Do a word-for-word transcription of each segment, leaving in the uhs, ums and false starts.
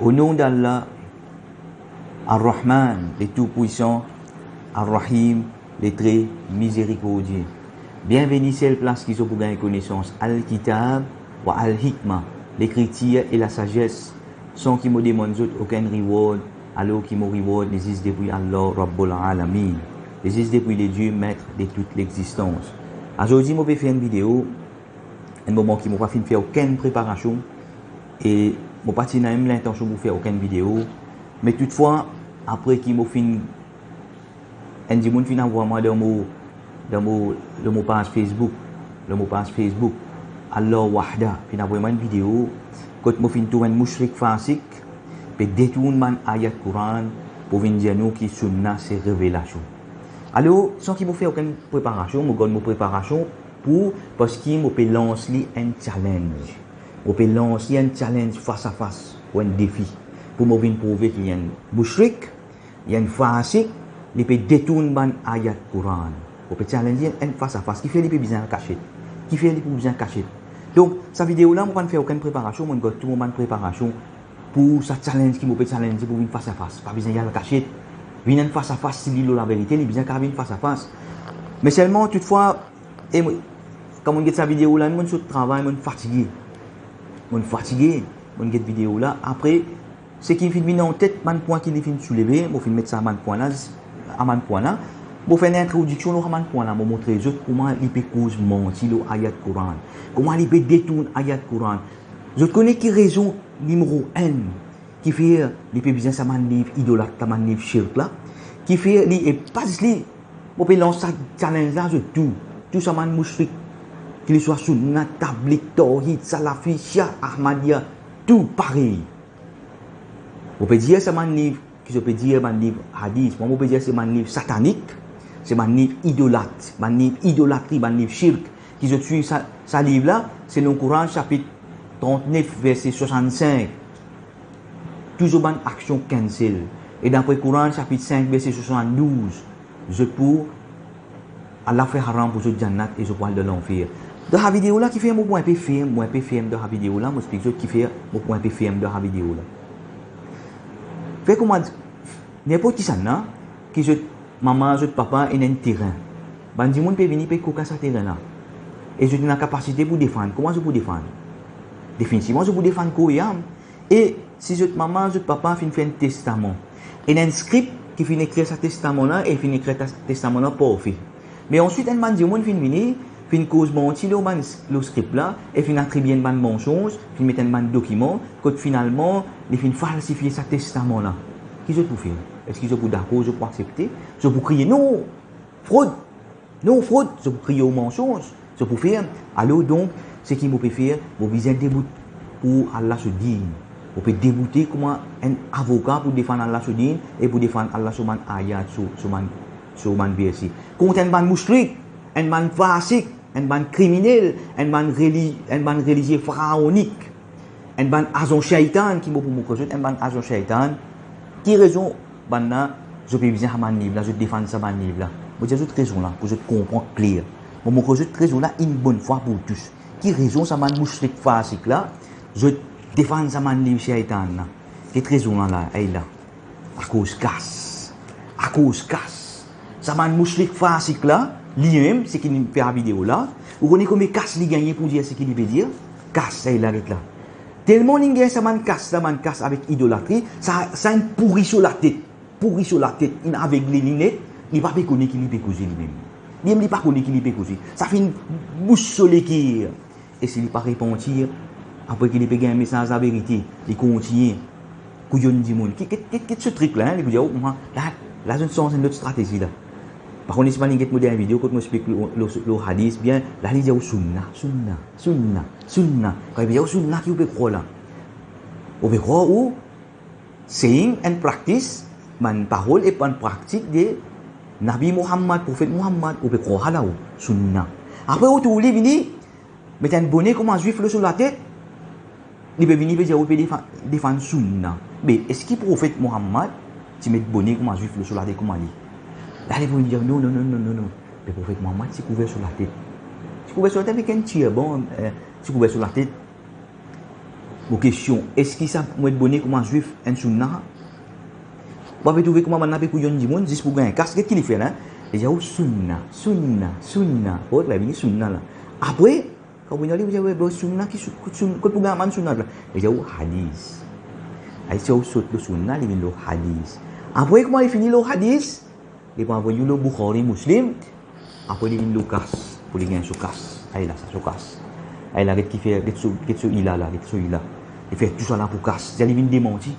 Au nom d'Allah, Ar-Rahman, le Tout-Puissant, Ar-Rahim, le Très Miséricordieux. Bienveni sel plas ki zot pou gagn konesans, Al-Kitab wa Al-Hikma, lekritir e lasazes, san ki mo demann zot okenn reward, alor ki mo reward li zis depi Allah Rabbul Alamin, li zis depi le Dieu, maître de toute l'existence. Azordi mo pe fer enn video, enn moman ki mo pa finn fer okenn preparasion, e mo pa ti ena mem lintansion pou fer okenn video, me toutfwa, apre ki mo finn, enn dimoun finn avoy mwa dan mo, dan mo, lor mo paz Facebook, lor mo paz Facebook, Allah Wahda, finn avoy mwa enn video, kot mo finn trouv enn moushrik fasik, pe detourn bann ayat Koran, pou vinn dir nou ki Sunna se revelasion. Alor, san ki mo fer okenn preparasion, mo gard mo preparasion pou, parski mo pe lans li enn challenge. Mo pe lans li enn challenge fas a fas, ou enn defi, pou mo vinn prouve ki enn moushrik, enn fasik, li pe detourn bann ayat Koran. Mo pe challenge li enn fas a fas, kifer li pe bizin al kasiet? Kifer li pou bizin kasiet? Donk, sa video la, mo pa'nn fer okenn preparasion, mo'nn gard tou mo bann preparasion, pou sa challenge ki mo pe challenge pou vinn fas a fas. Pa bizin al kasiet. Vinn enn fas a fas, si li lor laverite, li bizin kapav vinn fas a fas. Me selman, toutfwa, e mo, kan mo'nn get sa video la, mo'nn sot travay, mo'nn fatige. Mo'nn fatige, mo'nn get video la. Apre, seki finn vinn antet, bann pwin ki li finn souleve, mo finn met sa bann pwin la, a bann pwin la. Mo fer enn introdiksion lor sa bann pwin la, mo montre zot kouma li pe koz manti lor ayat Koran, kouma li pe detourn ayat Koran. Zot kone ki rezon nimero enn kifer li pe bizin sa bann liv idolat la, bann liv shirk la? Kifer li, e pa zis li, mo pe lans sa challenge la, zot tou, tou sa bann moushrik, ki li swa Sunna, Tablig, Tawhid, Salafi, Shia, Ahmadiya, tou parey. Mo pe dir sa bann liv, ki zot pe dir bann liv hadis, mwa mo pe dir se bann liv satanik, se bann liv idolat, bann liv idolatri, bann liv shirk, ki zot swiv sa, sa liv la, selon Koran sapit trant-nef, verse swasann-sink, tou zot bann aksion cancel. E dapre Koran sapit sink, verse swasann-douz, zot pou, Allah fer haram pou zot jannat e zot pou al dan lanfer. Dan sa video la, kifer mo pou enpe ferm, mo enpe ferm dan sa video la, mo explik zot kifer mo pou enpe ferm dan sa video la. Fer kouma ninport kisannla, ki zot mama, zot papa ena enn terin. Bann dimoun pe vini, pe kokin sa terin la. E zot ena kapasite pou defann. Kouma zot pou defann? Definitivman, zot pou defann kor e am. E si zot mama, zot papa finn fer enn testaman, ena enn skrib ki finn ekrir sa testaman la, e finn ekrir ta-, testaman la parfe. Me answit, enn bann dimoun finn vini, finn koz manti lor bann, lor skrib la, e finn atribie enn bann mansonz, finn met enn bann dokiman, kot finalman, li finn falsifie sa testaman la. Ki zot pou fer? Eski zot pou dakor, zot pou aksepte? Zot pou kriye, "Non! Frod! Non, frod!" Zot pou kriye o mansonz, zot pou fer. Alor donk, seki mo pe fer, mo bizin debout pou Allah so din. Mo pe deboute kouma enn avoka pou defann Allah so din e pou defann Allah so bann ayat, so, so bann, so bann verse. Kont enn bann moushrik, enn bann fasik, enn bann kriminel, enn bann reli-, enn bann relizie faraonik, enn bann azan shaytan, ki mo pou montre zot, enn bann azan shaytan. Ki rezon bann la, zot pe bizin sa bann liv la, zot defann sa bann liv la? Mo dir zot rezon la, pou zot konpran kler. Mo montre zot rezon la enn bonn fwa pou tous. Ki rezon sa bann moushrik fasik la, zot defann sa bann liv shaytan la? Ki rezon la, la, ey la? Akoz kas. Akoz kas. Sa bann moushrik fasik la, limem, seki li fer sa video la, ou kone konbien kas li gagne pou dir seki li pe dir? Kas, ey la, get la. Telman li gagn sa bann kas la, bann kas avek idolatri, sa, sa inn pouri so latet. Pouri so latet, inn avegle li net, li pa pe kone ki li pe koze limem. Limem li pa kone ki li pe koze. Sa finn bous so leker. E si li pa repanti, apre ki li pe gagn mesaz laverite, li kontigne kouyonn dimoun. Ki, ki, ki, ki so trik la, hein? Li pou dir, "Oh, mwa, la, la, zot sanz enn lot stratezi la." Pa kone si bann inn get mo dernie video, kot mo explik lor, lor, lor hadis, bien, la li dir ou sunna, sunna, sunna, sunna. Kan li pe dir ou sunna, ki ou pe krwar la? Ou pe krwar ou saying and practice, bann parol e bann praktik de Nabi Muhammad, Profet Muhammad, ou pe krwar la ou, sunna. Apre ou tourn li vini, met enn bone kouma zwif lor so latet, li pe vini, pe dir ou pe defa-, defann sunna. Me eski Profet Muhammad ti met bone kouma zwif lor so latet kouma li? La li pou dir, "Non, non, non, non, non, non. Me Profet Muhammad ti kouver so latet. Ti kouver so latet avek enn tirban, eh, ti kouver so latet." Mo kestion, eski sa mo et bone kouma Zwif enn sunna? Ou pa pe trouve kouma bannla pe kouyonn dimoun zis pou gagn kas? Get ki li fer la, li dir ou sunna, sunna, sunna. Kot la vini sunna la? Apre, kan ou vinn li, ou dir, "We, bro, sunna ki su-, kot sun-, kot pou gagn bann sunna la?" Li dir ou hadis. Hadis, ou sot lor sunna, li vinn lor hadis. Apre, kouma li fini lor hadis, li pou avoy ou lor Bukhari, Muslim, apre li vinn lor kas, pou li gagn so kas. Ay la, sa so kas. Ay la, get ki fer, get so, get so ila la, get so ila. Li fer tousala pou kas. Dir li vinn demanti.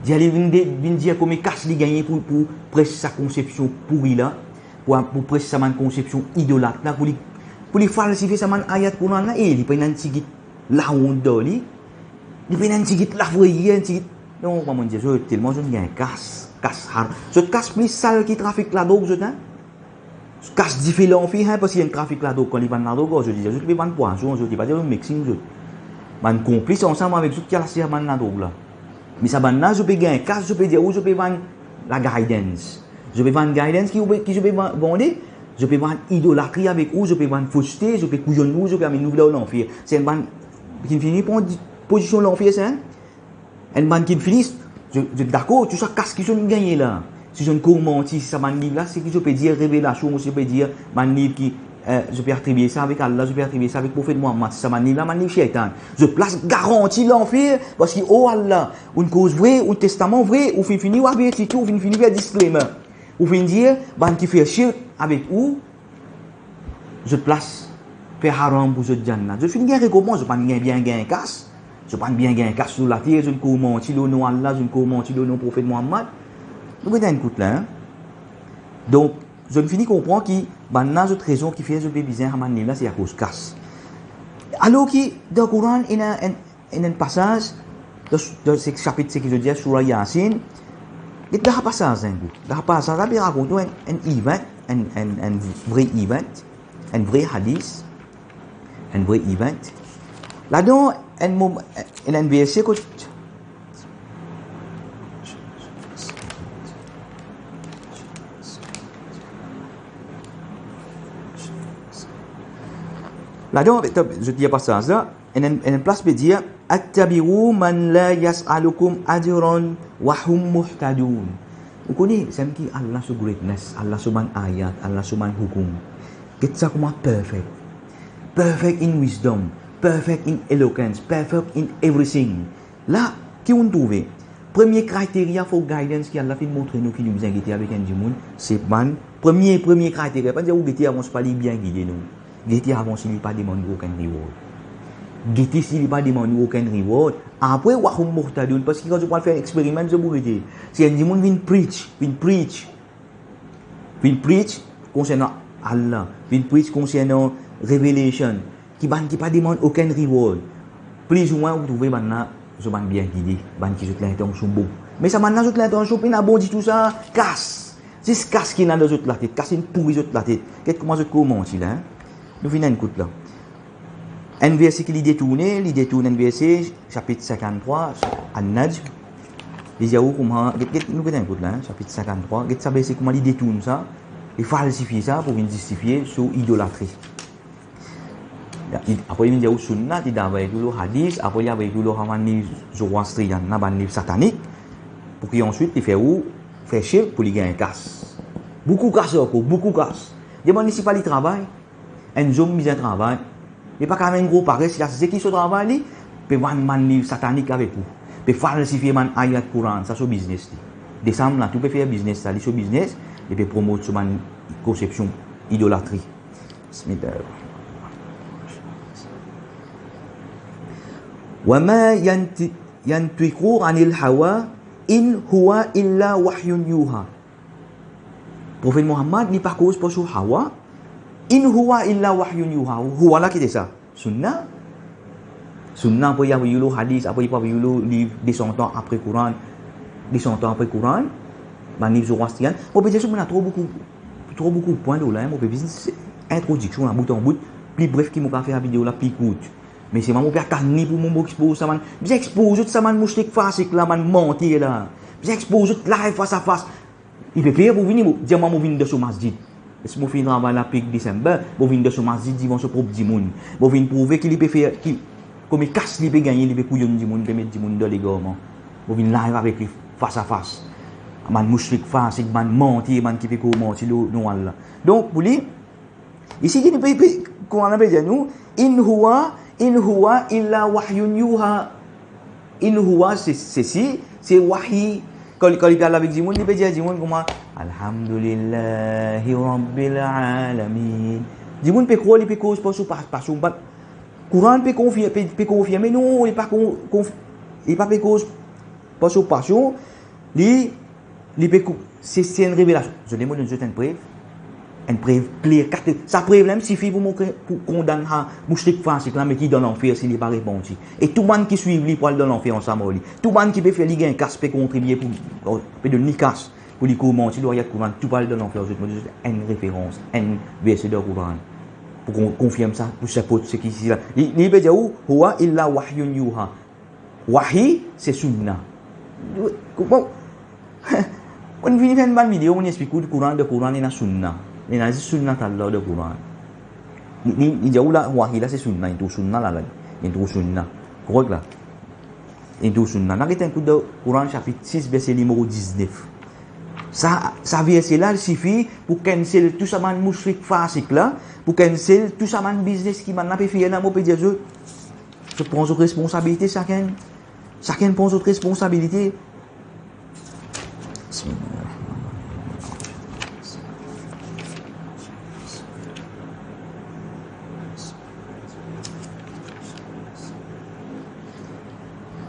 Dir li vinn de-, vinn dir kouma kas li gagne pou, pou pres sa konsepsion pouri la, pou, pou pres sa bann konsepsion idolat la, pou li, pou li falsifie sa bann ayat Koran la, e li pena enn tigit laont dan li, li pena enn tigit lafreyer, enn tigit, non, kouma mo dir zot, telman zot gagn kas, kas har-, zot kas pli sal ki trafik ladrog zot, hein? Kas dife lanfer, hein, parski enn trafik ladrog, kan li vann ladrog, zot dir, zot pe vann pwason, zot, li pa dir zot mixing, zot. Bann konplis ansam avek zot ki al aste sa bann ladrog la. Me sa bann la, zot pe gagn kas, zot pe dir ou, zot pe vann la guidance. Zot pe vann guidance ki, ki zot pe va-, vande, zot pe vann idolatri avek ou, zot pe vann foste, zot pe kouyonn ou, zot pe amenn ou dan lanfer. Se enn bann ki finn fini pran di-, pozision lanfer, sa, hein? Enn bann ki finn fini, zot, zot dakor, tou sa kas ki zot gagne la. Si zot koz manti, si sa bann liv la, seki zot pe dir revelasion, zot pe dir bann liv ki, eh, zot pe atribie sa avek Allah, zot pe atribie sa avek Profet Muhammad, si sa bann liv la, bann liv seytan. Zot plas garanti lanfer, parski, o Allah, ou'nn koz vre, ou'nn testaman vre, ou finn fini, ou averti tou, ou finn fini fer disclaimer. Ou finn dir, bann ki fer shirk avek ou, zot plas fer haram pou zot Jannat. Zot finn gagn rekonpans, zot pa'nn gagn bien gagn kas. Zot pa'nn bien gagn kas lor later, zot koz manti lor nom Allah, zot koz manti lor nom Profet Muhammad. Nou get enn kout la, hein? Donk, zot fini konpran ki bann la, zot rezon ki fer zot pe bizin sa bann liv la, se akoz kas. Alor ki, dan Koran, ena enn, enn, enn pasaz, dan, dan se sapit, seki zot dir, soura Yasin, get la pasaz, hein, get la pasaz la, pe rakont nou enn, enn event, enn, enn, enn vre event, enn vre hadis, enn vre event. Ladan, enn mom-, enn, enn verse kot, ladan, zot lir pasaz la, enn, enn, enn plas pe dir, "Attabi'u man la yas'alukum ajran wa hum muhtadun." Ou kone, samem ki Allah so greatness, Allah so bann ayat, Allah so bann hukum. Get sa kouma perfect. Perfect in wisdom, perfect in eloquence, perfect in everything. La, ki ou'nn trouve? Premie criteria for guidance ki Allah finn montre nou ki nou bizin gete avek enn dimoun, se bann premie, premie criteria. Pa dir ou gete avan si li bien gide, non. Gete avan si li pa demann ou okenn reward. Gete si li pa demann ou okenn reward. Apre, wa hum muhtadun, parski kan zot pou al fer experiment, zot pou gete. Si enn dimoun vinn preach, vinn preach, vinn preach konsernan Allah, vinn preach konsernan revelation, ki bann ki pa demann okenn reward, plizoumwin ou trouve bann la, zot bann bien gide, bann ki zot lintansion bon. Me sa bann la, zot lintansion pena bon ditou, sa kas. Zis kas ki ena dan zot latet, kas inn pouri zot latet. Get kouma zot koz manti la, hein? Nou finn enn kout la. Enn verse ki li detourne, li detourn enn verse, sapit sinkanntrwa, An-Najm. Li dir ou kouma, get, get, nou get enn kout la, hein, sapit sinkanntrwa, get sa verse kouma li detourn sa, li falsifie sa pou vinn zistifie so idolatri. Apre li vinn dir ou sunna, li avoy ou lor hadis, apre li avoy ou lor sa bann liv Zoroastrian la, bann liv satanik, pou ki answit li fer ou fer shirk pou li gagn kas. Boukou kas ankor, boukou kas. Demann li si pa li travay. Enn zom bizin travay. Li pa kav enn gro pares, li asize ki so travay li, pe vann bann liv satanik avek ou, pe falsifie bann ayat Koran, sa so biznes li. Desam la, tou pe fer biznes sa, li so biznes, li pe promot so bann konsepsion idolatri. Bismillah. Wa ma yanti-, yantiqu anil hawa, in huwa illa wahyun yuha. Profet Muhammad, li pa koz par so hawa. In huwa illa wahyun yuha. Huwa la ki de sa? Sunna. Sunna, apre li avoy ou lor hadis, apre li avoy ou lor liv de san an apre Koran, de san an apre Koran, bann liv Zoroastrian. Mo pe dir zot, mo ena tro boukou, tro boukou pwin lor la, hein. Mo pe bizin introdiksion la, bout an bout, pli bref ki mo kav fer sa video la pli kourt. Me se mwa mo pe atann li pou mo, mo expoz sa bann, bizin expoz zot sa bann moushrik fasik la, bann manter la. Bizin expoz zot live, fas a fas. Li pe per pou vini, mo, dir mwa mo vinn dan so masjid. Eski mo finn travay la pik December, mo vinn dan so masjid divan so prop dimoun. Mo vinn prouve ki li pe fer, ki, Kouma kas li pe gagne, li pe kouyonn dimoun, pe met dimoun dan legarman. Pou vinn live avek li fas a fas. Bann moushrik fasik, bann manti, bann ki pe koz manti lor, lor Allah. Donk, pou li, isi ki nou pe, pe, Koran la pe dir nou, "In huwa, in huwa illa wahyun yuha." In huwa, se, sesi, se wahi. Kan, kan li pe al avek dimoun, li pe dir dimoun kouma, "Alhamdulillahi Rabbil Alamin." Dimoun pe krwar li pe koz par so, par, par so, Koran pe konfir-, pe, pe konfirme, non, li pa kon-, konf-, li pa pe koz par so pasion, li, li pe ko-, se, se enn revelasion. Zot, mo donn zot enn prev, enn prev kler, kate-, sa prev la mem sifi pou mo kre-, pou kondann sa moushrik fasik la, me ki dan lanfer si li pa repanti. E tou bann ki swiv li pou al dan lanfer ansam ar li. Tou bann ki pe fer li gagn kas pe kontribie pou, pe donn li kas pou li koz manti lor ayat Koran, tou pou al dan lanfer. Zot, mo donn zot enn referans, enn verse dan Koran pou kon-, konfirm sa, pou siport seki isi la. Li, li pe dir ou, "Huwa illa wahyun yuha." Wahi, se sunna. Bon, mo vinn fer enn bann video, mo explik ou Koran, dan Koran ena sunna. Ena zis sunnat Allah dan Koran. Li, li, li dir ou la, wahi la se sunna, li trouv sunna la, la. Li trouv sunna. Korek la? Li trouv sunna. Nou al get enn kout dan Koran, sapit sis, verse nimero diznef. Sa, sa verse la, li sifi pou cancel tou sa bann moushrik fasik la, pou cancel tou sa bann biznes ki bann la pe fer la, mo pe dir zot, zot pran zot responsabilite, sakenn, sakenn pran zot responsabilite.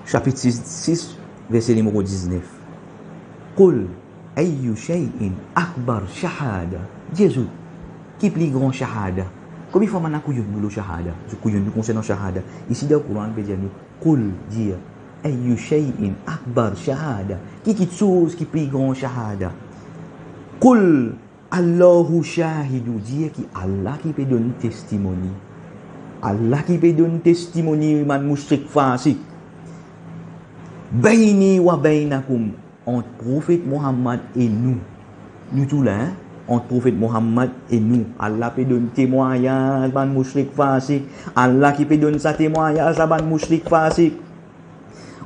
Sapit sis, sis, verse nimero diznef. Qul ayyu shay'in akbar shahada. Dir zot, ki pli gran shahada? Konbien fwa bann la kouyonn nou lor shahada? Zot kouyonn nou konsernan shahada. Isi dan Koran pe dir nou, qul, dir, ayyu shay'in akbar shahada. Ki kiksoz ki pli gran shahada? Qul Allahu shahidu, dir ki Allah ki pe donn testimoni. Allah ki pe donn testimoni, bann moushrik fasik. Bayni wa baynakum, ant Profet Muhammad e nou. Nou tou la, hein? Ant Profet Muhammad e nou. Allah pe donn temwagnaz bann moushrik fasik. Allah ki pe donn sa temwagnaz a bann moushrik fasik.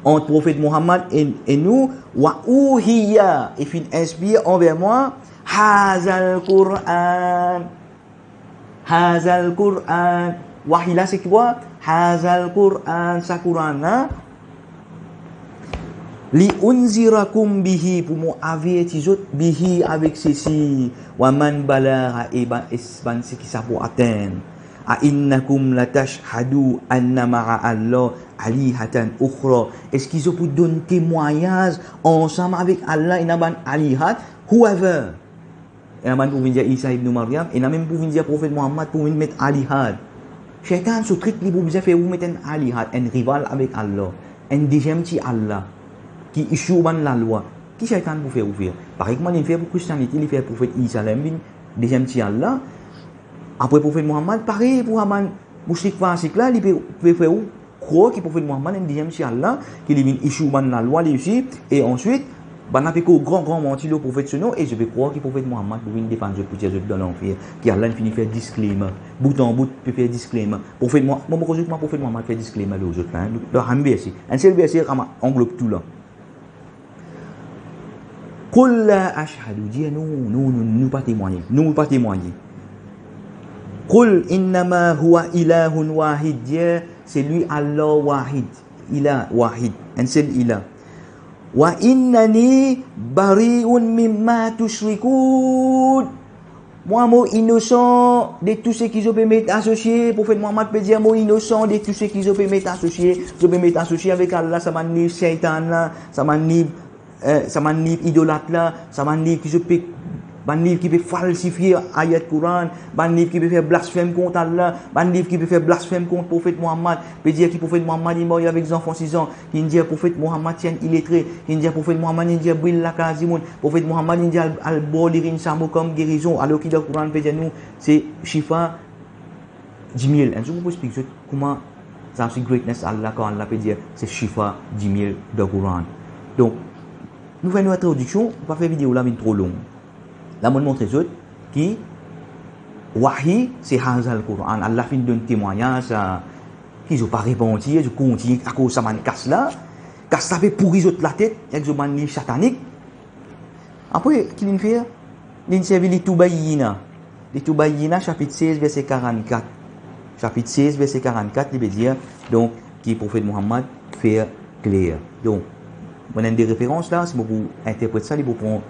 Ant Profet Muhammad e, e nou, wa uhiya, e finn inspir anver mwa, hazal Quran. Hazal Quran. Wahi la se kwa? Hazal Quran, sa Koran la. Li unzirakum bihi, pou mo averti zot, bihi, avek sesi, wa man balagha, e bann, e bann seki sa pou atenn. A innakum latashhadu anna ma'a Allah alihatan ukhra. Eski zot pou donn temwagnaz ansam avek Allah ena bann alihat? Whoever. Ena bann pou vinn dir Isa ibn Maryam, ena mem pou vinn dir Profet Muhammad pou vinn met alihat. Shaytan, so trik, li pou bizin fer ou met enn alihat, enn rival avek Allah, enn deziem ti Allah, ki issue bann lalwa. Ki Shaytan pou fer ou fer? Parey kouma li fer pou Christianity, li fer Profet Isa la vinn deziem ti Allah. Apre Profet Muhammad, parey pou sa bann moushrik fasik la, li pe, pe fer ou krwar ki Profet Muhammad enn deziem ti Allah, ki li vinn issue bann lalwa li osi, e answit, bann la pe koz gran, gran manti lor Profet so nom, e zot pe krwar ki Profet Muhammad pou vinn defann zot, pou tir zot dan lanfer, ki Allah inn fini fer disclaimer. Bout an bout, pe fer disclaimer. Profet Muha-, mo, mo koz zot kouma Profet Muhammad fer disclaimer lor zot la, hein. Dan sa mem verse, enn sel verse, ama-, anglob tou la. Qul la ashhadu, dir nou, nou, nou, nou pa temwagne, nou pa temwagne. Qul innama huwa ilahun wahid, dir, se li Allah wahid, ilah wahid, enn sel ilah. Wa innani bari'un mimma tushrikun. Mwa, mo inosan de tou seki zot pe met asosie. Profet Muhammad pe dir, mo inosan de tou seki zot pe met asosie. Zot pe met asosie avek Allah, sa bann liv Shaytan la, sa bann liv, eh, sa bann liv idolat la, sa bann liv ki zot pe, bann liv ki pe falsifie ayat Koran, bann liv ki pe fer blasfem kont Allah, bann liv ki pe fer blasfem kont Profet Muhammad, pe dir ki Profet Muhammad inn marye avek zanfan sizan, ki inn dir Profet Muhammad ti enn iletre, ki inn dir Profet Muhammad inn dir bril lakaz dimoun, Profet Muhammad inn dir al, al bwar lirin samo kom gerizon, alor ki dan Koran pe dir nou se shifa dimiel. Enn zour mo pou explik zot kouma sa osi greatness Allah, kan Allah pe dir se shifa dimiel dan Koran. Donk, nou fer nou tradiksion, nou pa fer video la vinn tro long. La, mo montre zot ki wahi se hazal Quran. Allah finn donn temwagnaz a ki zot pa repanti, zot kontigne akoz sa bann kas la. Kas la pe pouri zot latet ek zot bann liv satanik. Apre, ki linn fer? Linn servi Litubayyina. Litubayyina, sapit sez, verse karannkat. Sapit sez, verse karannkat, li pe dir, donk, ki Profet Muhammad fer kler. Donk, mo ena de referans la, si mo pou interpret sa, li pou pran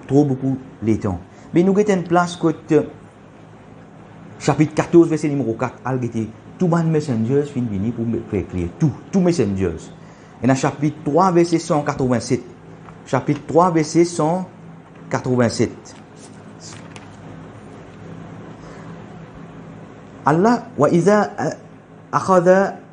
tro boukou letan. Me nou get enn plas kot, sapit katorz, verse nimero kat, al gete, tou bann messengers finn vini pou me-, fer kler. Tou, tou messengers. Ena sapit trwa, verse san katrovin-set. Sapit trwa, verse san katrovin-set. Allah, wa iza, a-, akhadha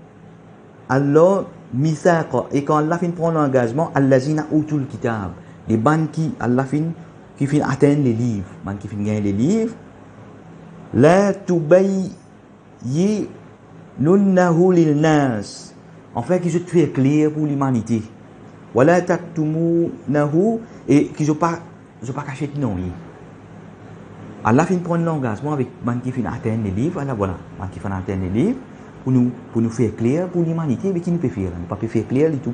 Allah mithaqa, e kan Allah finn pran langazman, allazina utul kitab, de bann ki Allah finn, ki finn atenn leliv, bann ki finn gagn leliv, la tubayyinunnahu linnas, anfin ki zot fer kler pou limanite, wala taktumunahu, e ki zot pa zot pa kasiet nanye. Allah finn pran langazman avek bann ki finn atenn leliv, ala vwala, bann ki finn atenn leliv, pou nou, pou nou fer kler pou limanite, me ki nou pe fer la? Nou pa pe fer kler ditou.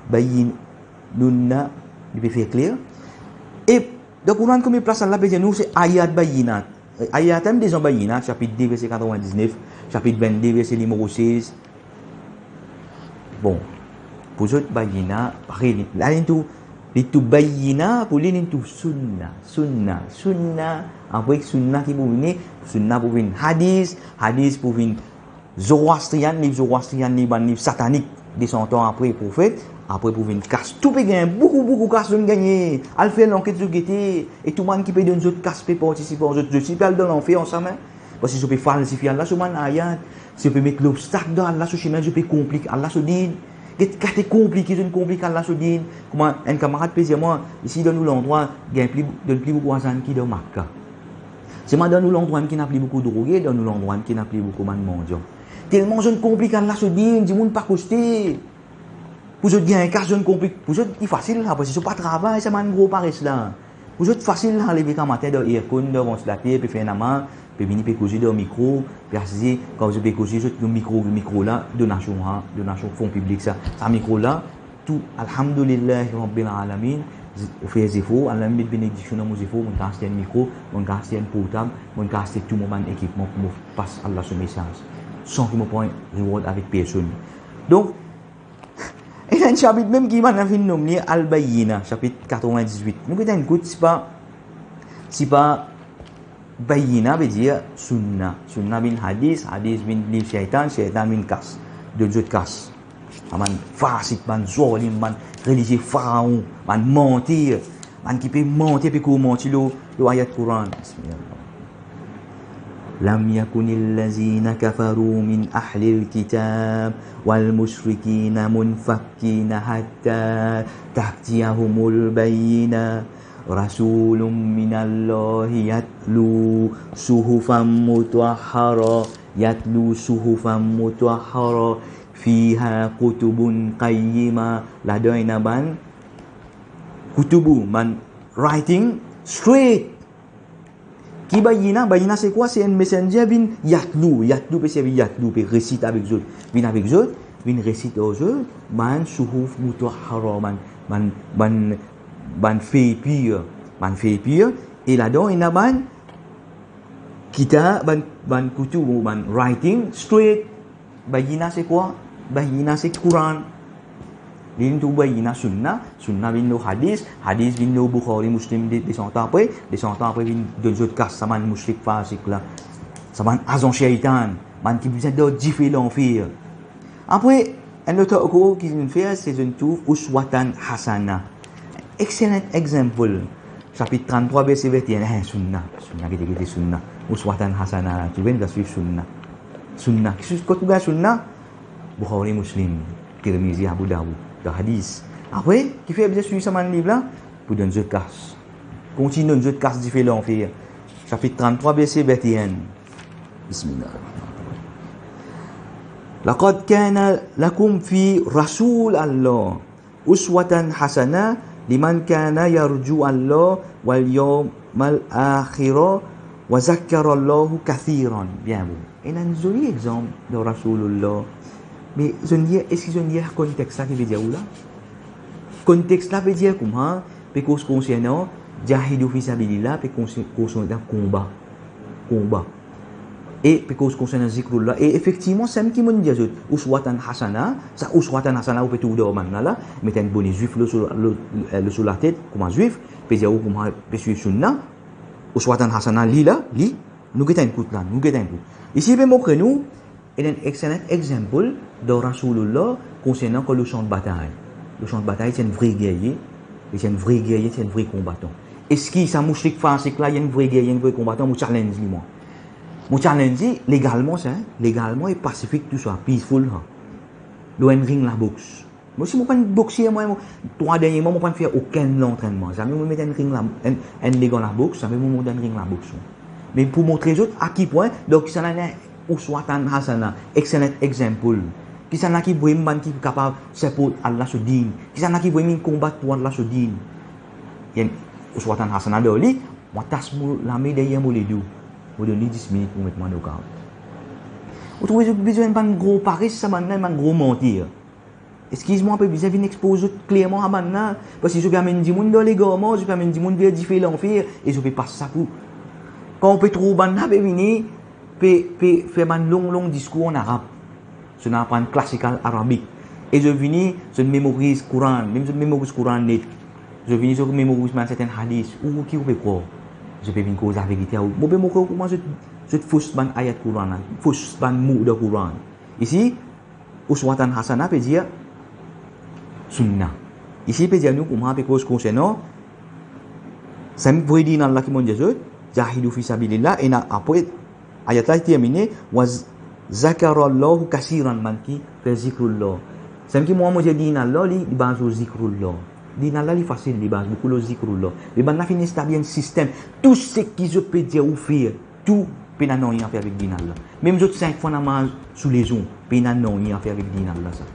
Bayyinunna, nou pe fer kler. E dan Koran, komie plas Allah pe dir nou, se ayat bayyinat. Ayat mem deza bayyinat, sapit de, verse katrovin-diznef, sapit vennde, verse nimero sez. Bon, pou zot bayyina, parey li, la linn tou, litubayyina, pou li linn tou sunna, sunna, sunna, apre sunna ki pou vini, sunna pou vinn hadis, hadis pou vinn Zoroastrian, liv Zoroastrian, li bann liv satanik, de san an apre Profet, apre pou vinn kas. Tou pe gagn, boukou, boukou kas zot gagne. Al fer lanket, zot gete, e tou bann ki pe donn zot kas pe partisipe, zot, zot si pe al dan lanfer ansam, en. Parski zot pe falsifie Allah so bann ayat, zot pe met lobstak dan Allah so simin, zot pe konplik Allah so din. Get kate konplike, zot konplik Allah so din. Kouma enn kamarad pe dir mwa, isi dan nou landrwa, gagn pli, donn pli boukou azan ki dan Makka. Selman dan nou landrwa ki ena pli boukou droge, dan nou landrwa ki ena pli boukou bann mandian. Telman zot konplik Allah so din, dimoun pa koste. Pou zot gagn kas, zot konplik. Pou zot, li fasil la, parski zot pa travay, sa bann gro pares la. Pou zot fasil la, leve gramatin dan aircon, dan vantilater, pe fer namaz, pe vini, pe koze dan mikro, pe asize, kan zot pe koze, zot mikro, mikro la, donasion, ha, donasion fon piblik sa. Sa mikro la, tou, alhamdulillahi rabbil alamin, z-, fer zefor, Allah met benediksion dan mo zefor, mo'nn kapav aste enn mikro, mo'nn kapav aste enn portab, mo'nn kapav aste tou mo bann ekipman pou mo pas Allah so mesaz, san ki mo pran reward avek personn. Donk, ena enn sapit mem ki bann la finn nom li Al-Bayyina, sapit katrovin-dizwit. Nou get enn kout, si pa, si pa Bayyina ve dir sunna. Sunna vinn hadis, hadis vinn liv seytan, seytan vinn kas. Donn zot kas. Sa bann fasik, bann zalim, bann relizie faraon, bann manter, bann ki pe manti, pe kour manti lor, lor ayat Koran. Bismillah. Lam yakunil lazina kafaru min ahlil kitab wal mushrikina munfakkina hatta ta'tiyahumul bayyina. Rasulun minallahi yatlu suhufan mutahhara, yatlu suhufan mutahhara, fiha kutubun qayyima. Ladan ena bann kutubu, bann writing straight. Ki bayyina? Bayyina se kwa? Se enn messenger vinn yatlu. Yatlu pe servi yatlu, pe resit avek zot. Vinn avek zot, vinn resit ar zot, bann suhuf mutahhara, bann, bann, bann, bann fey pir, bann fey pir. E ladan ena bann kitab, bann, bann kutub, bann writing straight. Bayyina se kwa? Bayyina se Koran. Li tou bayyina sunna, sunna vinn lor hadis, hadis vinn lor Bukhari, Muslim, de, de san tan apre, de san tan apre vinn donn zot kas sa bann mushrik fasik la, sa bann azan seytan, bann ki bizin dan dife lanfer. Apre, enn lot ankor ki zot inn fer, se zot inn trouv uswatan hasana. Excellent example. Sapit tranntrwa, verse vinteen. Eh, sunna. Sunna, gete, gete, sunna. Uswatan hasana. Trouve, nou swiv sunna. Sunna. Ki, kot ou gagn sunna? Bukhari, Muslim, Tirmizi, Abu Dawud. Dan hadis. Apre, kifer bizin swiv sa bann liv la? Pou donn zot kas. Kontign donn zot kas dife lanfer. Sapit tranntrwa, verse vinteen. Bismillah. Laqad kana lakum fi Rasulillah uswatan hasana liman kana yarju Allah wal yawmal akhira Wa zakarallahu kathiran. Bien bon. Ena enn zoli exanp de Rasoulillah. Me zot inn lir, eski zot inn lir kontex la ki pe dir ou la? Kontex la pe dir kouma, pe koz konsernan jahidu fi sabilillah, pe konse-, konsernan konba. Konba. E pe koz konsernan zikrullah. E efektivman, samem ki monn dir zot, uswatan hasana, sa uswatan hasana ou pe trouv dan bann la, met enn bone zwif lor so, lor, lor so latet, kouma zwif, pe dir ou kouma pe swiv sounna, uswatan hasana, li la, li, nou get enn kout la, nou get enn kout. Isi, pe montre nou, ena enn excellent example de Rasoulillah konsernan kan lor san de batay. Lor san de batay, ti enn vre gerye, li ti enn vre gerye, ti enn vre konbatan. Eski sa moushrik fasik la, li enn vre gerye, enn vre konbatan? Mo challenge li, mwa. Mo challenge li, legalman, sa, legalman e pasifik, tou sa, peaceful, ha. Lor enn ring laboks. Mo si mo pa'nn boxer, mwa, mo, trwa dernie mwa, mo pa'nn fer okenn lantrennman. Zame mo met enn ring la, enn, enn legan laboks, zame mo mont enn ring laboks, mwa. Me pou montre zot a ki pwin, donk, kisannla ena uswatan hasana, excellent example. Kisannla ki vremem bann ki kapav siport Allah so din. Kisannla ki vremem konbat pou Allah so din. Li enn uswatan hasana dan li, mo tas mo lame deryer mo ledo. Mo donn li dis minit pou met mwa knockout. Ou trouve zot bizin bann gro pares, sa bann la, bann gro manter. Eskiz mwa, pe bizin vinn expoz zot klerman a bann la, parski zot pe amenn dimoun dan legarman, zot pe amenn dimoun ver dife lanfer, e zot pe pas sa pou. Kan ou pe trouv bann la pe vini, pe, pe fer bann long, long diskour an arab. Zot inn aprann classical Arabic. E zot vini, zot memoriz Koran, mem zot memoriz Koran net. Zot vini, zot memoriz bann serten hadis. Ou, ki ou pe krwar? Zot pe vinn koz laverite a ou. Mo pe montre ou kouma zot, zot fos bann ayat Koran la, fos bann mo dan Koran. Isi, uswatan hasana pe dir sounna. Isi pe dir nou kouma pe koz konsernan sa vremem din Allah ki monn dir zot, jahidu fi sabilillah, ena apre, ayat la termine, wa z-, zakarallahu kathiran, bann ki fer zikrullah. Samem ki mwa mo dir din Allah, li, li baz lor zikrullah. Din Allah, li fasil, li baz boukou lor zikrullah. Me bann la finn establi enn sistem. Tou seki zot pe dir ou fer, tou pena nanye a fer avek din Allah. Mem zot sink fwa namaz sou lezon, pena nanye a fer avek din Allah sa.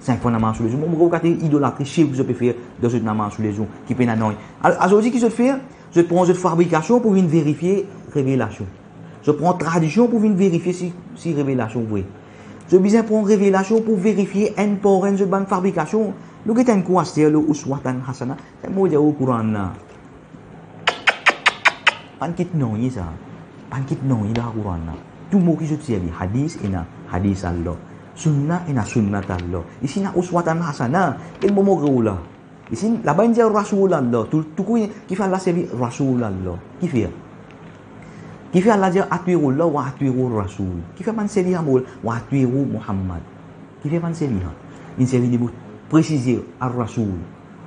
Sink fwa namaz sou lezon. Mo, mo gete idolatri, shirk zot pe fer dan zot namaz sou lezon, ki pena nanye. Al-, azordi ki zot fer? Zot pran zot fabrikasion pou vinn verifie revelasion. Zot pran tradision pou vinn verifie si, si revelasion vre. Zot bizin pran revelasion pou verifie enn par enn zot bann fabrikasion. Nou get enn kou aster lor uswatan hasana. Sa mo dir ou Koran la. Pa'nn kit nanye sa. Pa'nn kit nanye dan Koran la. Tou mo ki zot servi, hadis ena, hadis Allah. Sounna ena, sounna Allah. Isi ena uswatan hasana. Ki mo montre ou la? Isi, laba inn dir Rasoul Allah. Tou, tou kou, kifer Allah servi Rasoul Allah? Kifer? Kifer Allah dir atiullah wa atiur Rasoul? Kifer pa'nn servi sa mo la, wa atiur Muhammad? Kifer pa'nn servi sa? Inn servi le mo presize, ar-Rasoul.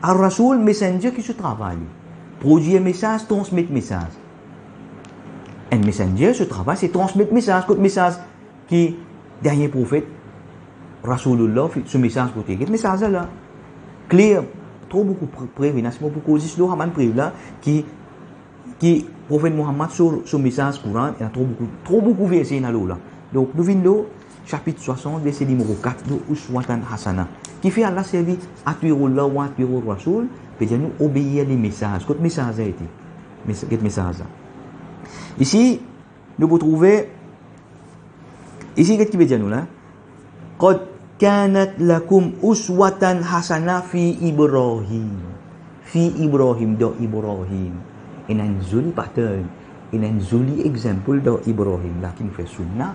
Ar-Rasoul, messenger ki so travay li? Prodwir mesaz, transmet mesaz. Enn messenger, so travay, se transmet mesaz. Kot mesaz ki dernie profet, Rasoulillah, so mesaz kote? Get mesaz la la. Kler, tro boukou pre-, prev ena, si mo pou koz zis lor sa bann prev la, ki, ki profet Muhammad so, so mesaz Koran, ena tro boukou, tro boukou verse ena lor la. Donk, nou vinn lor sapit swasant, verse nimero kat, lor uswatan hasana. Kifer Allah servi atiullah wa atiur Rasoul? Pe dir nou obeir le mesaz. Kot mesaz la ete? Mes-, get mesaz la. Isi, nou pou trouve, isi, get ki pe dir nou la. Qad kanat lakum uswatan hasana fi Ibrahim. Fi Ibrahim, dan Ibrahim. Ena enn zoli pattern, ena enn zoli example dan Ibrahim la ki nou fer sounna.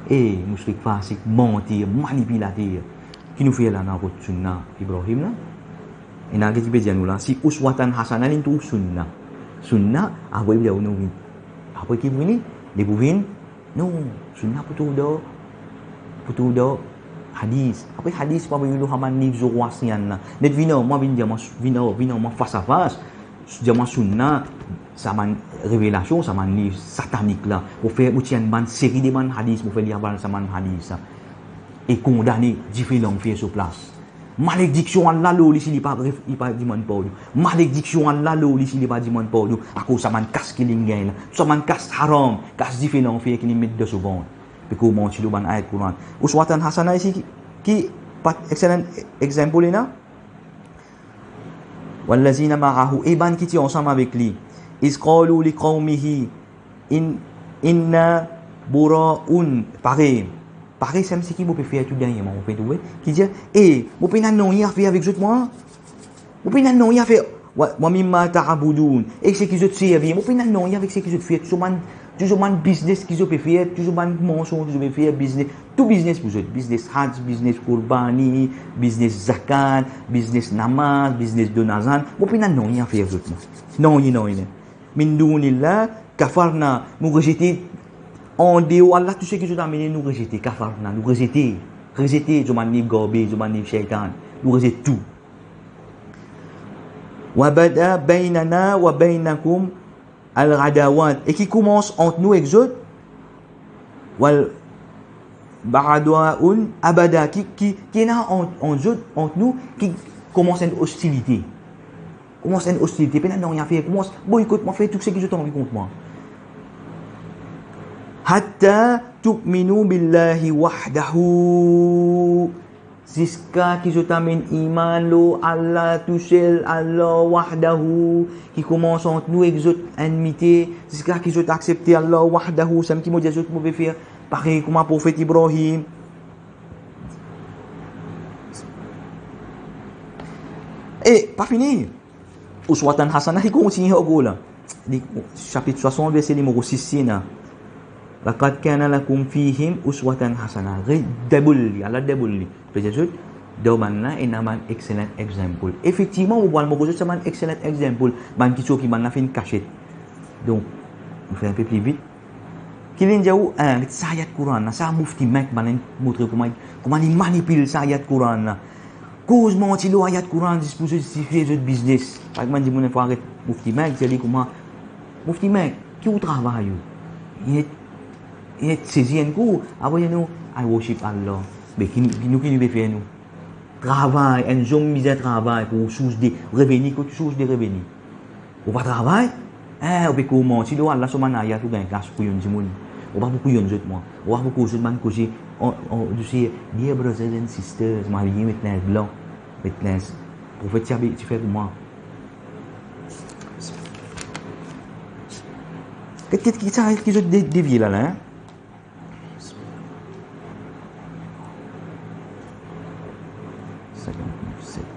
E, moushrik fasik, manter, manipilater. Ki nou fer la, nou rod sounna Ibrahim la? Ena ki ti pe dir nou la, si uswatan hasana, li trouv sounna. Sounna, apre li pou vini. Apre ki pou vini? Li pou vini? Non, sounna pou trouv dan, pou trouv dan hadis. Apre hadis, pou vini lor sa bann liv Zoroastrian la. Net vini, mwa vinn dir mwa, vini, vini mwa fas a fas. Dir mwa sounna, sa bann revelasion, sa bann liv satanik la. Pou fer, pou tir enn bann seri de bann hadis, pou fer li aval sa bann hadis la. E kondane dife lanfer so plas. Malediksion Allah lor li si li pa ref-, li pa dimann pardon. Malediksion Allah lor li si li pa dimann pardon. Akoz sa bann kas ki linn gagn la. Sa bann kas haram, kas dife lanfer ki linn met dan so vant. Pe komanse lor bann ayat Koran. Uswatan hasana isi ki, ki pa excellent example ena. Wallazina ma'ahu, e bann ki ti ansam avek li. Iz qalu liqawmihi, In, inna bura'un, parey, parey sa mem seki mo pe fer tou derniereman, mo pe trouve, ki dir, e, mo pena nanye a fer avek zot mwa. Mo pena nanye a fer, wa, wa mimma ta'budun, ek seki zot servi, mo pena nanye avek seki zot fer, tou so bann, tou so bann biznes ki zot pe fer, tou so bann mansonz ki zot pe fer, biznes, tou biznes pou zot, biznes haj, biznes kourbani, biznes zakat, biznes namaz, biznes don azan, mo pena nanye a fer zot mwa. Nanye, nanye, nanye. Min dunillah, kafarna, nou rezete, andeor Allah, tou seki zot amene, nou rezete, kafarna, nou rezete, rezete, zot bann li garbage, zot bann li shaytan, nou rezet tou. Wa bada baynana wa baynakum al adawat, e ki koumans ant nou ek zot, wal baghdha'u abada, ki, ki, ki ena ant, ant zot, ant nou, ki koumans enn ostilite. Koumans enn ostilite, pena nanye a fer, koumans boykot mwa, fer tou seki zot anvi kont mwa. Hatta tu'minu billahi wahdahu. Ziska ki zot amenn iman lor Allah tousel, Allah wahdahu, ki koumans ant nou ek zot enmite, ziska ki zot aksepte Allah wahdahu, samem ki mo dir zot mo pe fer parey kouma profet Ibrahim. E pa fini. Uswatan hasana, li kontigne ankor la. Li, sapit swasant, verse nimero sis, si ena. Laqad kana lakum fihim uswatan hasana. Re-, double li, ala double li. Pe dir zot, dan bann la, ena bann excellent example. Efektivman, mo pou al montre zot sa bann excellent example, bann ki sorti bann la finn kasiet. Donk, nou fer inpe pli vit. Ki linn dir ou, eh, sa ayat Koran la, sa Mufti Menk, bann la montre kouma, kouma li manipil sa ayat Koran la. Koz manti lor ayat Koran zis pou zot zistifie zot biznes. Parey bann dimoun enn fwa aret Mufti Menk, dir li kouma, Mufti Menk, ki ou travay ou? Li net, li net sezi enn kou, apre li dir nou, I worship Allah. Be ki, ki nou, ki nou pe fer nou? Travay, enn zom bizin travay pou sours de reveni, kot sours de reveni? Ou pa travay, eh, ou pe koz manti lor Allah so bann ayat, ou gagn kas pou kouyon dimoun. Ou pa pou kouyon zot mwa. Ou pa pou koz zot bann koze, an, an, douse, dear brothers and sisters, mo abiye met linz blan, met linz. Profet ti abiye, ti fer kouma. Ki, ki, ki sa, ki zot de-, devie la, la, hein? Cinquante-neuf, sept.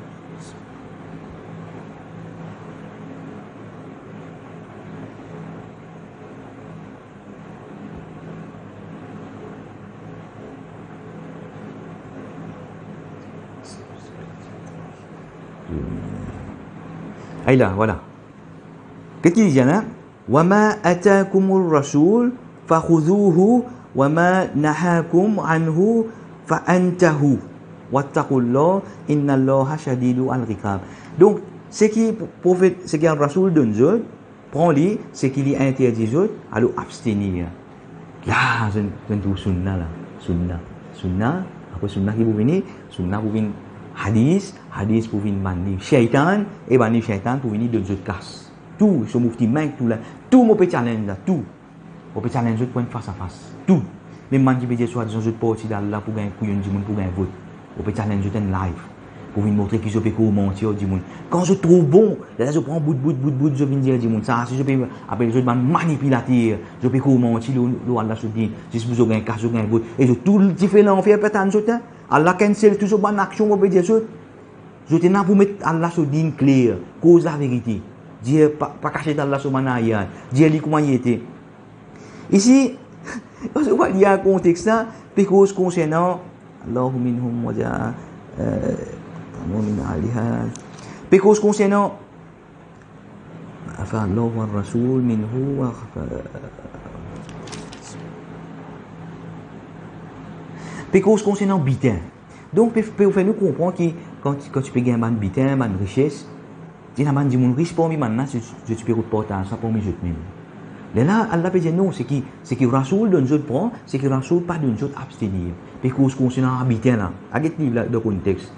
Ayo la, vwala. Ki ti li la? Wa ma atakumur rasul fakhuzuhu wa ma nahakum anhu fantahu. Wattaqullah, innallaha shadidul iqab. Donk, seki profet, seki ar rasul donn zot, pran li, seki li interdi zot, alor abstenir. La, zot, zot trouv sunna la. Sunna. Sunna, apre sunna ki pou vini, sunna pou vinn hadis, hadis pou vinn bann liv shaytan, e bann liv shaytan pou vini donn zot kas. Tou, so Mufti Menk, tou la, tou mo pe challenge la, tou. Mo pe challenge zot pou enn fas a fas. Tou. Mem bann ki pe dir swadizan zot parti la pou gagn kouyon dimoun, pou gagn vot. Mo pe challenge zot enn live. Pou vinn montre ki zot pe koz manti ar dimoun. Kan zot trouv bon, lerla zot pran bout, bout, bout, bout, zot vinn dir dimoun. Sa, si zot pe apel zot bann manipilater, zot pe koz manti lor, lor Allah so din, zis pou zot gagn kas, zot gagn vot. E zot tou dife lanfer pe atann zot, hein. Allah cancel tou so bann aksion, mo pe dir zot. Zot ena pou met Allah so din kler, koz laverite. Dir pa, pa kasiet Allah so bann ayat, dir li kouma li ete. Isi, kan zot va lir konteks la, pe koz konsernan, Allahu minhum wa ja-, eh, wa min aliha. Pe koz konsernan, afa Allahu war rasul minhu wa, pe koz konsernan biten. Donk, pe, pe fer nou konpran ki kan, kan ti pe gagn bann biten, bann rises, ti ena bann dimoun ris parmi bann la, zot, zot ti pe rod partaz sa parmi zot mem. Lerla, Allah pe dir non, seki, seki Rasoul donn zot pran, seki Rasoul pa donn zot abstenir. Pe koz konsernan biten la. Al get liv la dan konteks.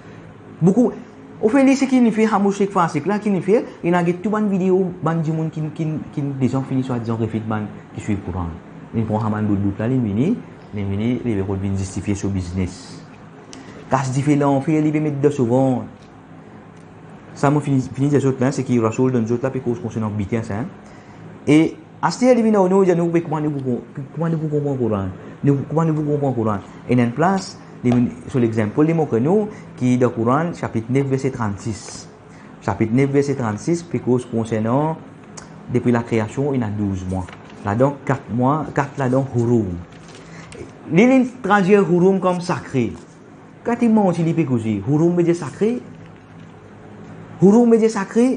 Boukou, anfet, li seki li fer Hamouz Sheikh Fasek la, ki li fer, ena get tou bann video, bann dimoun ki, ki, ki deza fini swadizan refit bann ki swiv Koran. Li pran sa bann bout bout la, li vini, li vini, li rod vinn zistifie so biznes. Kas dife lanfer, li pe met dan so vant. Sa mo fini, fini dir zot la, seki Rasoul donn zot la, pe koz konsernan biten sa, hein. E Aster li vinn ar nou, li dir nou, be kouma nou pou, kouma nou pou konpran Koran? Nou, kouma nou pou konpran Koran? Ena enn plas, li vinn, so lexample, li montre nou ki dan Koran, sapit nef, verse trannsis. Sapit nef, verse trannsis, pe koz konsernan, depi lakreasion, ena douz mwa. Ladan, kat mwa, kat ladan hurum. Li, li tradwir hurum kom sakre. Kan ti manti li pe koze, hurum vedir sakre? Hurum vedir sakre?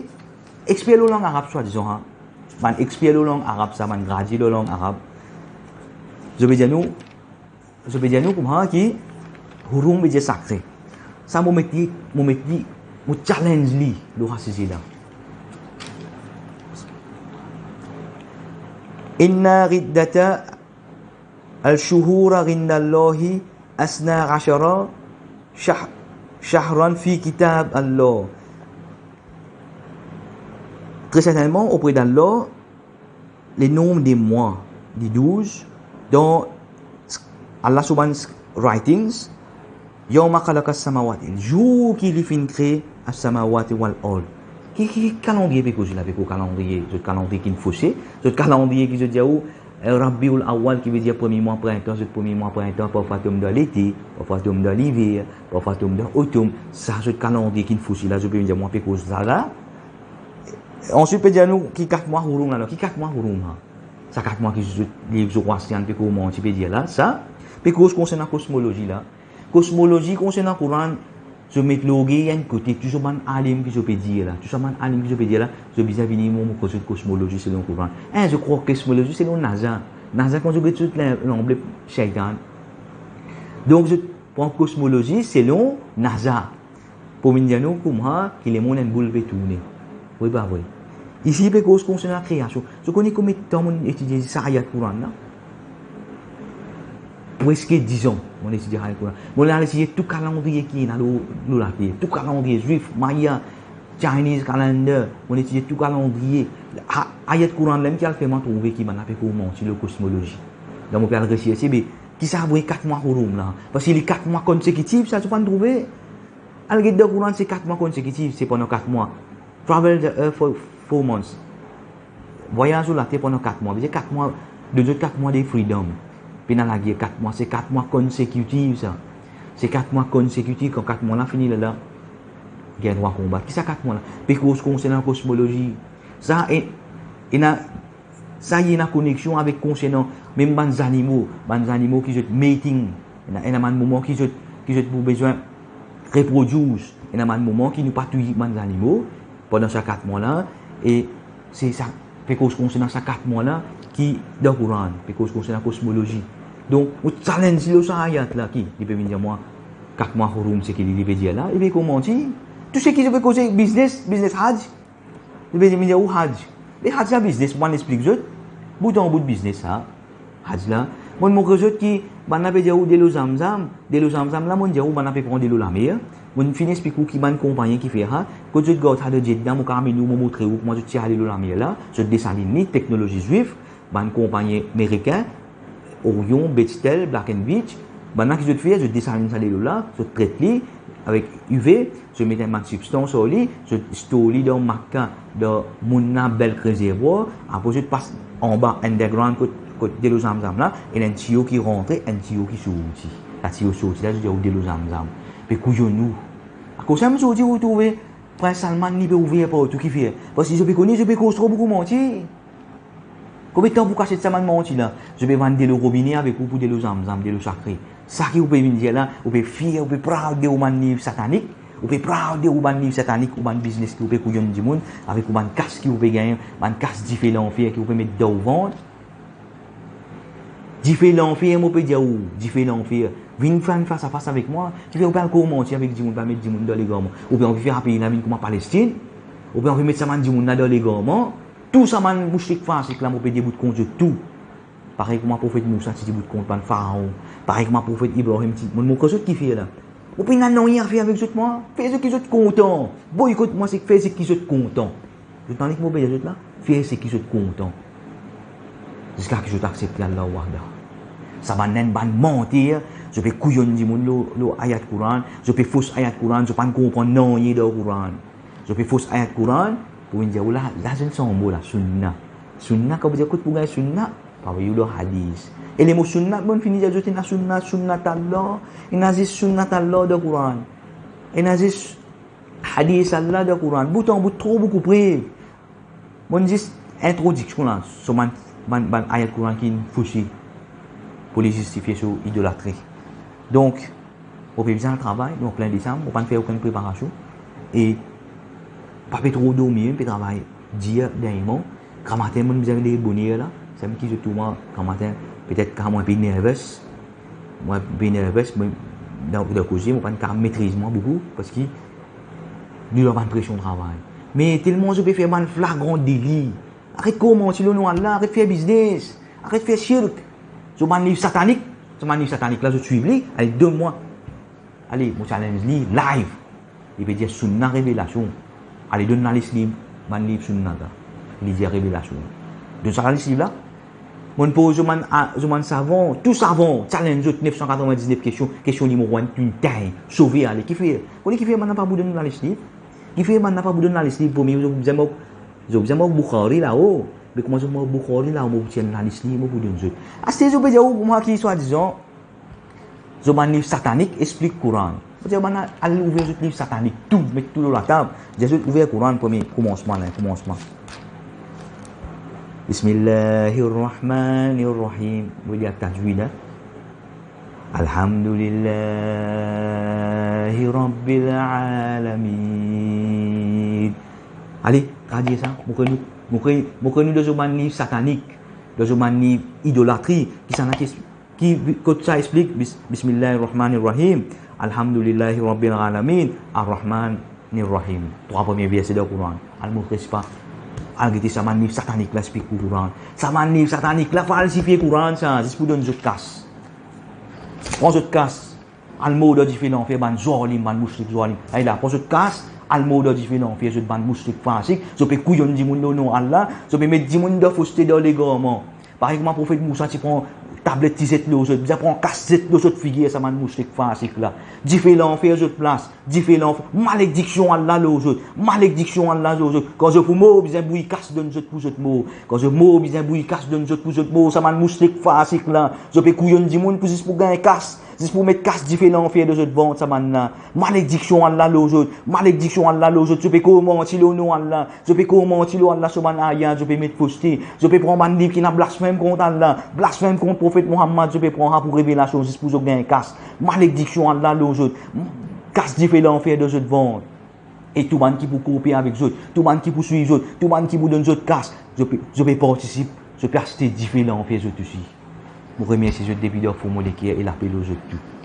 Exper lor lang arab, swadizan, ha? Bann exper lor lang arab sa, bann gradie lor lang arab, zot pe dir nou, zot pe dir nou kouma ki hurum vedir sakre. Sa mo met li, mo met li, mo challenge li lor sa size la. Inna iddata ash-shuhuri indallahi isna ashara shah-, shahran fi kitabillah. Tre sertennman, opre d'Allah, le nonb de mwa, li douz, dan Allah so bann writings, yawma khalaqa samawati, zour ki li finn kree as-samawati wal ard. Ki, ki kalandriye pe koze la, pe koz kalandriye, zot kalandriye ki fose, zot kalandriye ki zot dir ou, eh, Rabiul Awwal, ki vedir premie mwa printan, zot premie mwa printan, parfwa tom dan lete, parfwa tom dan liver, parfwa tom dan otom, sa zot kalandriye ki fose la, zot pe vinn dir mwa pe koz sa la. Answit pe dir nou ki kat mwa hurum la, ki kat mwa hurum la. Sa kat mwa ki zot, li Zoroastrian pe koz, ti pe dir la, sa pe koz konsernan kosmolozi la. Kosmolozi konsernan Koran, zot met lorgey enn kote, tou so bann alim ki zot pe dir la, tou so bann alim ki zot pe dir la, zot bizin vini, mo, mo koz zot kosmolozi selon Koran. En, zot krwar kosmolozi selon NASA. NASA kan zot get zot lan-, lanble shaytan. Donk zot pran kosmolozi selon NASA. Pou vinn dir nou kouma ki lemonn enn boul pe tourne. Wi, pa vre? Isi, li pe koz konsernan lakreasion. Zot kone konbien tan monn etidie sa ayat Koran la? Preske diz an, monn etidie ayat Koran. Monn al etidie tou kalandriye ki ena lor, lor later. Tou kalandriye, Zwif, Maya, Chinese calendar, monn etidie tou kalandriye. A-, ayat Koran la mem ki al fer mwa trouve ki bann la pe koz manti lor kosmolozi. Dan mo pe al reserse, be, ki sa vre kat mwa hurum la? Parski li kat mwa konsekitif, sa, zot pa'nn trouve. Al get dan Koran, se kat mwa konsekitif, se pandan kat mwa. Travel the earth for four months. Vwayaz lor later pandan kat mwa. Vedir kat mwa, donn zot kat mwa de freedom. Pena lager kat mwa, se kat mwa konsekitif sa. Se kat mwa konsekitif, kan kat mwa la fini, lerla gagn drwa konbat. Ki sa kat mwa la? Pe koz konsernan kosmolozi. Sa, e, ena Sa ena koneksion avek konsernan mem bann zanimo, bann zanimo ki zot mating, ena, ena bann moman ki zot, ki zot pou bizin reprodwir, ena bann moman ki nou pa touy bann zanimo pandan sa kat mwa la, e se sa, pe koz konsernan sa kat mwa la ki dan Koran, pe koz konsernan kosmolozi. Donk, mo challenge li lor sa ayat la ki, li pe vinn dir mwa, kat mwa hurum, seki li, li pe dir la, li pe koz manti. Tou seki zot pe koze biznes, biznes haj, Li pe dir, mo dir ou haj. Me haj la biznes, mo pa'nn explik zot. Bout an bout biznes sa. Haj la. Monn montre zot ki bann la pe dir ou delo Zamzam. Delo Zamzam la, monn dir ou bann la pe pran delo lamer. Monn finn explik ou ki bann konpagni ki fer sa. Kot zot gard sa dan Jeddah, mo kapav amenn ou, mo montre ou kouma zot tir delo lamer la. Zot desalinn li, teknolozi Zwif, bann konpagni Amerikin, Orion, Bechtel, Black and Veatch, bann la ki zot fer, zot desalinn sa delo la, zot tret li avek U V, zot met enn bann sibstans lor li, zot store li dan Makka, dan Munna Bulk Reservoir, apre zot pas anba underground kot, kot delo Zamzam la, ena enn tiyo ki rantre, enn tiyo ki sorti. Sa tiyo sorti la, zot dir ou delo Zamzam. Pe kouyonn ou. Akoz sa, mo sorti ou trouve Prins Salman li pe ouver partou, kifer? Parski zot pe kone, zot pe koz tro boukou manti. Konbien tan pou kasiet sa bann manti la? Zot pe vann delo robine avek ou pou delo Zamzam, delo sakre. Sa ki ou pe vinn dir la, ou pe fier, ou pe proud de ou bann liv satanik, ou pe proud de ou bann liv satanik, ou bann biznes ki ou pe kouyonn dimoun, avek ou bann kas ki ou pe gagne, bann kas dife lanfer ki ou pe met dan ou vant. Dife lanfer, mo pe dir ou, dife lanfer. Vinn fer enn fas a fas avek mwa. Kifer ou pe al koz manti avek dimoun, pe al met dimoun dan legarman? Ou pe anvi fer sa pei la vinn kouma Palestinn? Ou pe anvi met sa bann dimoun la dan legarman? Tou sa bann moushrik fasik la, mo pe debout kont zot tou. Parey kouma profet Mousa ti debout kont bann faraon. Parey kouma profet Ibrahim ti, mo, mo koz zot kifer la. Ou pena nanye a fer avek zot mwa. Fer seki zot kontan. Boykot mwa, se fer seki zot kontan. Zot tann ki mo pe dir zot la? Fer seki zot kontan. Ziska ki zot aksepte Allah wahda. Sa bann la enn bann manter, zot pe kouyonn dimoun lor, lor ayat Koran, zot pe fos ayat Koran, zot pa'nn konpran nanye dan Koran. Zot pe fos ayat Koran, pou vinn dir ou la, la zot sanbol la, sunna. Sunna, kan ou dir kot pou gagn sunna, pa voye ou lor hadis. E lemo sunna, monn fini dir zot ena sunna, sunnat Allah, ena zis sunnat Allah dan Koran. Ena zis hadis Allah dan Koran. Bout an bout, tro boukou prev. Monn zis introdiksion la, so bann, bann, bann ayat Koran ki fousi pou li zistifie so idolatri. Donk, mo pe bizin al travay, donk, lindi sa, mo pa'nn fer okenn preparasion. E pa pe tro dormi, mo pe travay dir derniereman. Gramatin, monn bizin leve boner la, samem ki zot trouv mwa gramatin, petet kan mo inpe nerve, mo inpe nerve, mo, dan, dan koze, mo pa'nn kapav metriz mwa boukou, parski nou dan bann presion travay. Me telman zot pe fer bann flagran deli. Aret komanti lor nom Allah, aret fer biznes, aret fer sirk. Zot bann liv satanik, zot bann liv satanik la, zot swiv li, ale donn mwa. Ale, mo challenge li live. Li pe dir sunna revelasion. Ale donn lalis liv, bann liv sunna la. Li dir revelasion. Donn sa lalis liv la. Monn poz zot bann, a, zot bann savan, tou savan, challenge zot, nef san katrovin-diznef kestion, kestion nimero enn, tou'nn tegn, sove, ale, kifer? Kouma kifer bann la pa pou donn lalis liv? Kifer bann la pa pou donn lalis liv? Premie, zot bizin mok, zot bizin mok Bukhari lao. Me kouma zot mok Bukhari lao, mo pou tir lalis liv, mo pou donn zot. Aster zot pe dir ou, mwa ki swadizan, zot bann liv satanik explik Koran. Mo dir bann la, al ouver zot liv satanik, tou, met tou lor latab. Dir zot ouver Koran, premie koumansman la, koumansman. Bismillahir Rahmanir Rahim. Mo dir tajwid, hein. Alhamdulillahi Rabbil Alamin. Ale, tradir sa. Mo krwar nou, mo krwar, mo krwar nou dan zot bann liv satanik, dan zot bann liv idolatri, kisannla ki, ki, kot sa explik, bis-, Bismillahir Rahmanir Rahim, Alhamdulillahi Rabbil Alamin, Ar-Rahmanir Rahim. Trwa premie verse dan Koran. Al moutre sipa, al gete sa bann liv satanik la explik Koran. Sa bann liv satanik la falsifie Koran sa, zis pou donn zot kas. Pran zot kas, al mor dan dife lanfer, bann zalim, bann moushrik zalim. Ala, pran zot kas, al mor dan dife lanfer, zot bann moushrik fasik, zot pe kouyonn dimoun lor nom Allah, zot pe met dimoun dan foste, dan legarman. Parey kouma profet Mousa ti pran tablet, ti zet lor zot, bizin pran kas, zet lor zot figir, sa bann moushrik fasik la. Dife lanfer zot plas, dife lanfer, malediksion Allah lor zot, malediksion Allah lor zot. Kan zot pou mor, bizin bouy kas donn zot pou zot mor. Kan zot mor, bizin bouy kas donn zot pou zot mor, sa bann moushrik fasik la. Zot pe kouyonn dimoun pou zis pou gagn kas, zis pou met kas dife lanfer dan zot vant, sa bann la. Malediksion Allah lor zot, malediksion Allah lor zot, zot pe komanti lor nom Allah, zot pe komanti lor Allah so bann ayat, zot pe met foste, zot pe pran bann liv ki ena blasfem kont Allah, blasfem kont profet Muhammad, zot pe pran sa pou revelasion zis pou zot gagn kas. Malediksion Allah lor zot, kas dife lanfer dan zot vant. E tou bann ki pou koopere avek zot, tou bann ki pou swiv zot, tou bann ki pou donn zot kas, zot pe, zot pe partisip, zot pe aste dife lanfer zot osi. Mo remersie zot depi dan fon mo leker e lape lor zot tou.